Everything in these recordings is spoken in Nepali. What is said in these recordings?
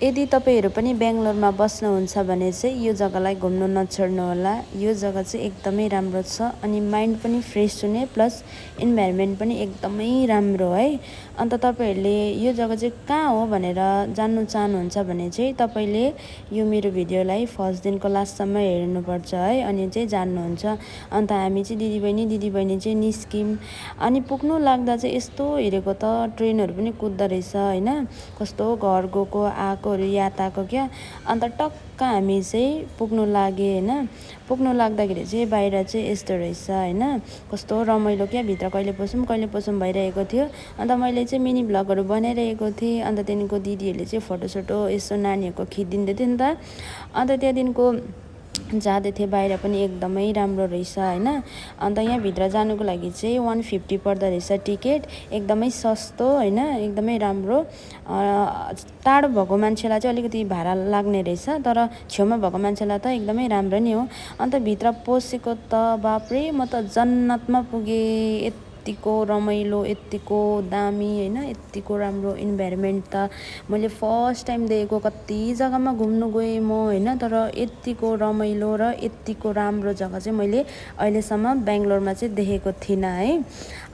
यदि तपाईँहरू पनि बेङ्गलोरमा बस्नुहुन्छ भने चाहिँ यो जग्गालाई घुम्नु नछोड्नुहोला। यो जग्गा चाहिँ एकदमै राम्रो छ अनि माइन्ड पनि फ्रेस हुने प्लस इन्भाइरोमेन्ट पनि एकदमै राम्रो है। अन्त तपाईँहरूले यो जग्गा चाहिँ कहाँ हो भनेर जान्नु चाहनुहुन्छ भने चाहिँ तपाईँले यो मेरो भिडियोलाई फर्स्टदेखिको लास्टसम्म हेर्नुपर्छ है, अनि चाहिँ जान्नुहुन्छ। अन्त हामी चाहिँ दिदीबहिनी चाहिँ निस्क्यौँ अनि पुग्नु लाग्दा चाहिँ यस्तो हेरेको त ट्रेनहरू पनि कुद्दो रहेछ होइन, कस्तो घर गएको आएकोहरू याद आएको क्या। अन्त टक्क हामी चाहिँ पुग्नु लाग्यो होइन। पुग्नु लाग्दाखेरि चाहिँ बाहिर चाहिँ यस्तो रहेछ होइन, कस्तो रमाइलो क्या, भित्र कहिले पसौँ भइरहेको थियो। अन्त मैले चाहिँ मिनी भ्लगहरू बनाइरहेको थिएँ। अन्त त्यहाँदेखिको दिदीहरूले चाहिँ फोटोसोटो यसो नानीहरूको खिचिदिँदै थियो नि त। अन्त त्यहाँदेखिको जाँदै थिएँ, बाहिर पनि एकदमै राम्रो रहेछ होइन। अन्त यहाँभित्र जानुको लागि चाहिँ 150 पर्दो रहेछ टिकट, एकदमै सस्तो होइन, एकदमै राम्रो। टाढो भएको मान्छेलाई चाहिँ अलिकति भाडा लाग्ने रहेछ, तर छेउमा भएको मान्छेलाई त एकदमै राम्रो नै हो। अन्त भित्र पसेको त बाफ्रे, म त जन्नतमा पुगेँ। यत्तिको रमाइलो, यत्तिको दामी होइन, यत्तिको राम्रो इन्भाइरोमेन्ट त मैले फर्स्ट टाइम देखेको। कति जग्गामा घुम्नु गएँ म होइन, तर यत्तिको रमाइलो र यत्तिको राम्रो जग्गा चाहिँ मैले अहिलेसम्म बेङ्गलोरमा चाहिँ देखेको थिइनँ है।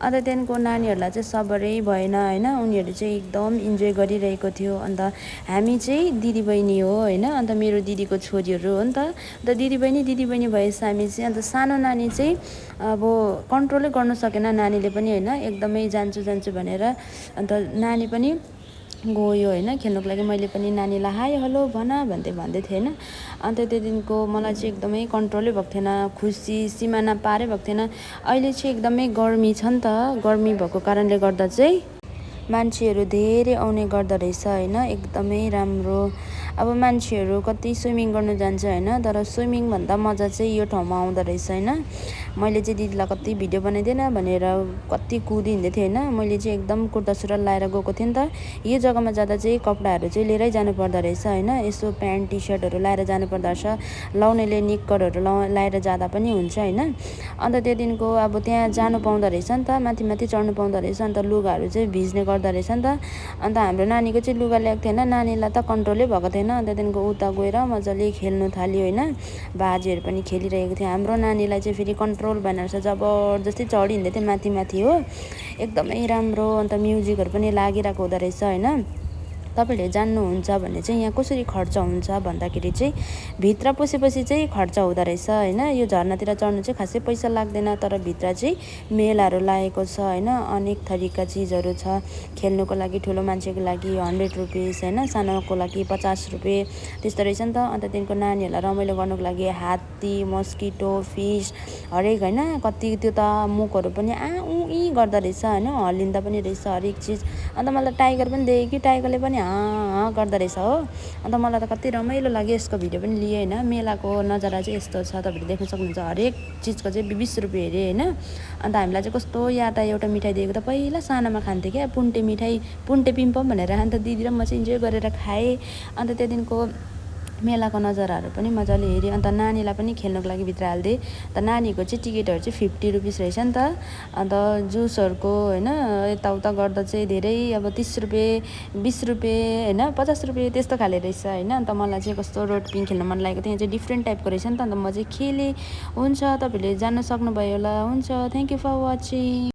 अन्त त्यहाँदेखिको नानीहरूलाई चाहिँ सबरै भएन होइन, उनीहरू चाहिँ एकदम इन्जोय गरिरहेको थियो। अन्त हामी चाहिँ दिदीबहिनी हो होइन, अन्त मेरो दिदीको छोरीहरू हो नि त। अन्त दिदीबहिनी भएपछि हामी चाहिँ, अन्त सानो नानी चाहिँ अब कन्ट्रोलै गर्नु सकेन नानीले पनि होइन, एकदमै जान्छु भनेर। अन्त नानी पनि गयो होइन खेल्नुको लागि। मैले पनि नानीलाई हाई हेलो भन्दै थिएँ होइन। अन्त त्यो दिनको मलाई चाहिँ एकदमै कन्ट्रोलै भएको थिएन, खुसी सिमाना पारै भएको थिएन। अहिले चाहिँ एकदमै गर्मी छ नि त, गर्मी भएको कारणले गर्दा चाहिँ मान्छेहरू धेरै आउने गर्दो रहेछ होइन, एकदमै राम्रो। अब मान्छेहरू कति स्विमिङ गर्नु जान्छ होइन, तर स्विमिङभन्दा मजा चाहिँ यो ठाउँमा आउँदो रहेछ होइन। मैले चाहिँ दिदीलाई कति भिडियो बनाइदिएन भनेर कति कुदिहिँड्दै थिएँ होइन। मैले चाहिँ एकदम कुर्ता सुरुवाल लाएर गएको थिएँ नि त। यो जग्गामा जाँदा चाहिँ कपडाहरू चाहिँ लिएरै जानु पर्दो रहेछ होइन, यसो प्यान्ट टी सर्टहरू लाएर जानु पर्दो रहेछ, लाउनेले निक्करहरू लाएर जाँदा पनि हुन्छ होइन। अन्त त्यो दिनको अब त्यहाँ जानु पाउँदो रहेछ नि त, माथि चढ्नु पाउँदो रहेछ। अन्त लुगाहरू चाहिँ भिज्ने गर्दो रहेछ नि त। अन्त हाम्रो नानीको चाहिँ लुगा ल्याएको थिएन, नानीलाई त कन्ट्रोलै भएको थिएन। अन्त त्यहाँदेखिको उता गएर मजाले खेल्नु थाल्यो होइन, बाजेहरू पनि खेलिरहेको थियो। हाम्रो नानीलाई चाहिँ फेरि कन्ट्रोल भएन रहेछ, जबरजस्ती चढिहिँड्दै थियो माथि हो, एकदमै राम्रो। अन्त म्युजिकहरू पनि लागिरहेको हुँदो रहेछ होइन। तपाईँहरूले जान्नुहुन्छ भने चाहिँ यहाँ कसरी खर्च हुन्छ भन्दाखेरि चाहिँ भित्र पसेपछि चाहिँ खर्च हुँदो रहेछ होइन। यो झर्नातिर चढ्नु चाहिँ खासै पैसा लाग्दैन, तर भित्र चाहिँ मेलाहरू लागेको छ होइन, अनेक थरीका चिजहरू छ। खेल्नुको लागि ठुलो मान्छेको लागि 100 रुपिस होइन, सानोको लागि 50 रुपियाँ त्यस्तो रहेछ नि त। अन्त त्यहाँदेखिको नानीहरूलाई रमाइलो गर्नुको लागि हात्ती, मस्किटो, फिस हरेक होइन, कति त्यो त मुखहरू पनि गर्दो रहेछ होइन, हल्लिँदा पनि रहेछ हरेक चिज। अन्त मलाई टाइगर पनि देखेँ कि, टाइगरले पनि गर्दो रहेछ हो। अन्त मलाई त कति रमाइलो लाग्यो, यसको भिडियो पनि लिएँ होइन। मेलाको नजारा चाहिँ यस्तो छ, तपाईँहरूले देख्न सक्नुहुन्छ। हरेक चिजको चाहिँ 20 रुपियाँ अरे होइन। अन्त हामीलाई चाहिँ कस्तो याद आयो, एउटा मिठाई दिएको त पहिला सानोमा खान्थेँ क्या, पुन्टे मिठाई, पुन्टे पिम्पम भनेर। अन्त दिदी र म चाहिँ इन्जोय गरेर खाएँ। अन्त त्यहाँदेखिको मेलाको नजाराहरू पनि मजाले हेऱ्यो। अन्त नानीलाई पनि खेल्नुको लागि भित्र हालिदिएँ। अन्त नानीको चाहिँ टिकटहरू चाहिँ 50 रुपिस रहेछ नि त। अन्त जुसहरूको होइन यताउता गर्दा चाहिँ धेरै, अब 30 रुपियाँ 20 रुपियाँ होइन 50 रुपियाँ त्यस्तो खाले रहेछ होइन। अन्त मलाई चाहिँ कस्तो रोड पिङ खेल्न मन लागेको थियो, यहाँ चाहिँ डिफ्रेन्ट टाइपको रहेछ नि त। अन्त म चाहिँ खेलेँ। हुन्छ, तपाईँहरूले जान्न सक्नुभयो होला। हुन्छ, थ्याङ्क यू फर वाचिङ।